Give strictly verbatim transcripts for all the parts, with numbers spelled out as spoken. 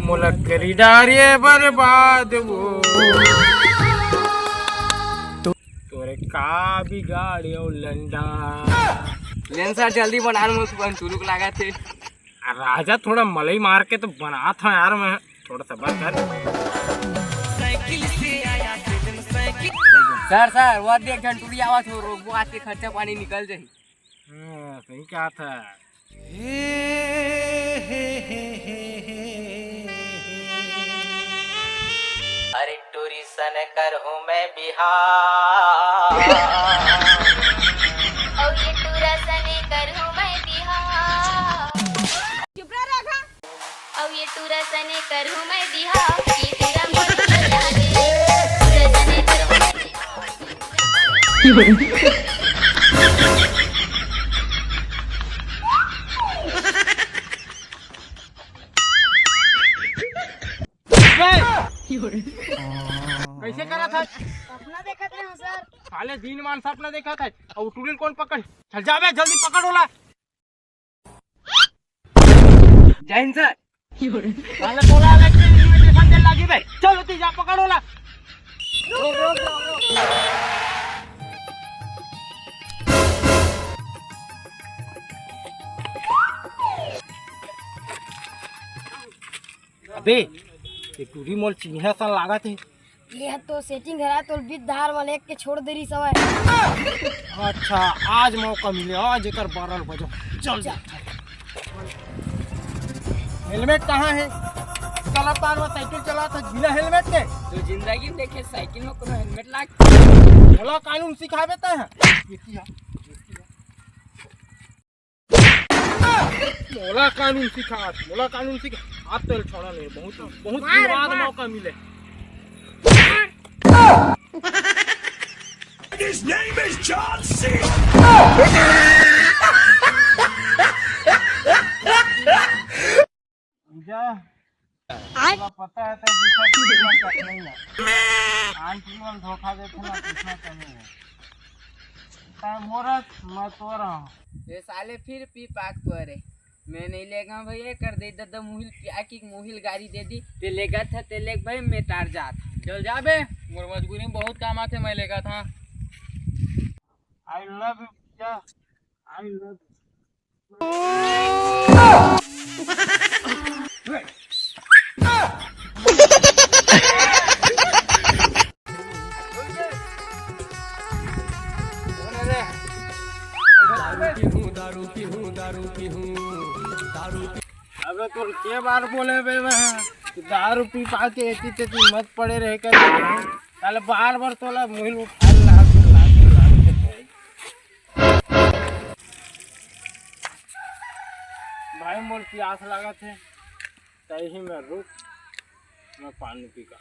मोला करी डारे बर्बाद वो। तोरे का बिगाड़े ओ लंडा। लेन सर, जल्दी बना, मोर सुबह तुरुक लागत हे। आ, राजा, थोड़ा मलई मार के तो बनात हंव यार मैं, थोड़ा सबर कर। सर, सर, वो देख, झन टूरी आवत हो, रोकबो, आज के खर्चा पानी निकल जाही। हाँ, सही कहा था। अरे टूरी सन करहूँ मैं बिहाव। अउ ये टूरा सने करहूँ मैं बिहाव। चुप रह राघा। अउ ये टूरा सने करहूँ मैं बिहाव, ये टूरा मोर बिहाव। टूरा सने करहूँ मैं बिहाव। कैसे करा था? सपना देखत रहे हो सर। साले दिन मान सपना देखत हे, अउ टूरी ल कोन पकड़? चल जा बे, जल्दी पकड़ ओला। जय हिंद सर। साले तोला अलग से invitation दे लागी बे। चल तू जा पकड़ ओला। अबे, ये टूरी मोर चिन्हा सन लागत हे। ये तो setting हरा तो बीच धार वाले एक के छोड़ दे रही सवय। अच्छा, आज मौका मिले, आज एकर बारह बजो। चल जा। Helmet कहाँ हे? चला तार में साइकिल चला था बिना helmet के। तो जिंदगी में देखे साइकिल में कोनो helmet लाग। मोला कानून सिखावे तैं ह। मोला कानून सिखा, मोला कानून सिखा। आज तो छोड़ा नहीं, बहुत, बहुत मार, विवाद मार। मौका मिले। His name is John Cena. पूजा, आय? तोला पता है, तो दूसरा किसी मन का नहीं है। आंटी मन धोखा देथे ना, पूछना चाहिए। तैं मोरस, मैं तोर हूँ। ये साले फिर पी पाक तोरे। मैं नहीं लेगा भैया, कर दे दद्दा मुहिल पिया की मुहिल गारी दे दी। ते लेगा था, ते लेग भाई, मैं तार जात। चल जा बे, मोर मजबूरी में बहुत काम आथे, मैं लेगा था। I love you, Puja. I love you. दारू पीहूँ, दारू पीहूँ, दारू पीहूँ, दारू पी- अबे तोर के बार बोले बे मैं कि दारू पी पा के एती तेती मत पड़े रहे कर। साले बार बार तोला मुहिल उठा ला, ला, ला, ला। भाई मोर प्यास लागत हे, तही में रुक, मैं पानी पी का।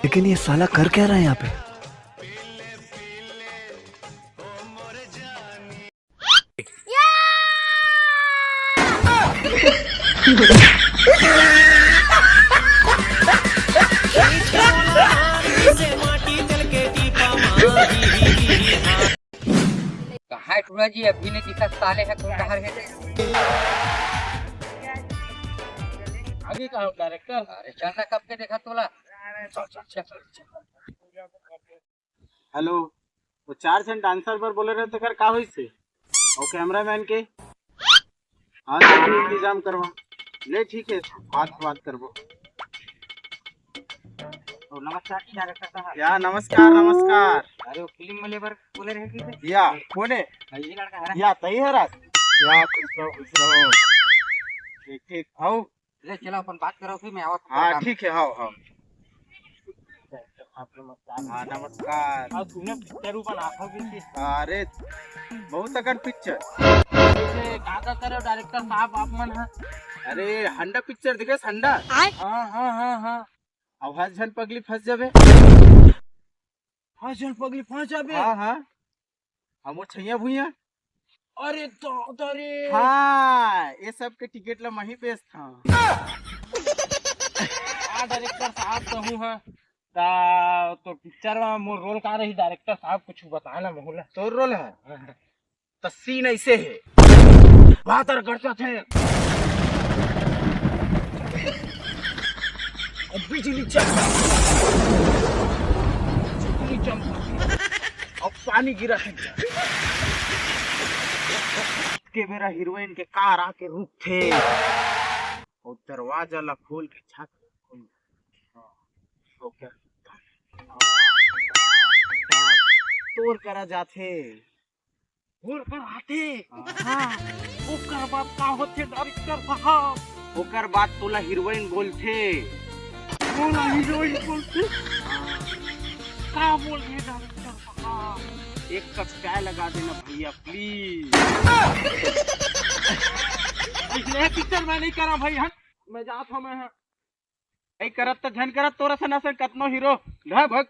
लेकिन ये साला कर क्या रहा है यहाँ पे? कहाँ है टूरा जी? अभी नहीं दिखा, साले है कौन बाहर है? आगे कहाँ डायरेक्टर? अरे चल ना, कब के देखा तोला। चल, चल, चल, चल। हेलो, वो चार झन डांसर बर बोले रहे, तेकर का होइस हे? और कैमरामैन के? हाँ, तो भी इंतजाम करवा। ले, ठीक है, बात, बात करबो। तो नमस्कार जी, डायरेक्टर साहब। या, नमस्कार, नमस्कार। अरे, वो फिल्म में लेबर बोले रहे कि से? या, कौन है? ये लड़का है। या, तही है राज। या, खुश रहो, खुश रहो। ठीक, ठीक, आओ। ले चलो, अपन बात करो, फिर मैं आवत हूँ हाँ, काम। ठीक है, हाव, हाव। आप नमस्कार। हाँ, नमस्कार। और तूने पिक्चर ऊपर आंखों की थी। अरे, बहुत अकन पिक्चर। इसे का का करे डायरेक्टर साहब आप मन है? अरे, हंडा पिक्चर देखे, हंडा? हाँ, हाँ, हाँ, हाँ। अब हर झन पगली फंस जाबे। हर झन पगली फंस जाबे? हाँ, हाँ। हमर छैया भुइया। अरे दादा रे। हाँ, ये सब के टिकट ला मही बेचथंव। हाँ, डायरेक्टर साहब कहूँ है। ता तो पिक्चर में मोर रोल का रही, डायरेक्टर साहब कुछ बताए ना मोहला। तोर रोल है? त सीन ऐसे है, बादर गरजथे, अब बिजली चमका, बिजली चमका, अब पानी गिरा है। के बेरा हीरोइन के कार आके रुकथे और दरवाजा ला खोल के झांक, ओकर तोर करा जाथे। तोर कर आथे। हाँ। ओकर बाद का होथे डायरेक्टर साहब? ओकर बाद तोला हीरोइन बोलथे। बोला हीरोइन बोलथे। का बोलथे डायरेक्टर साहब? एक कप चाय लगा देना भैया, प्लीज। इसने पिक्चर मैं नहीं करा भाई, हट। मैं जात हूँ मैं। नहीं करत त झन करत, तोरा सना सन कतनो हीरो। धा भग।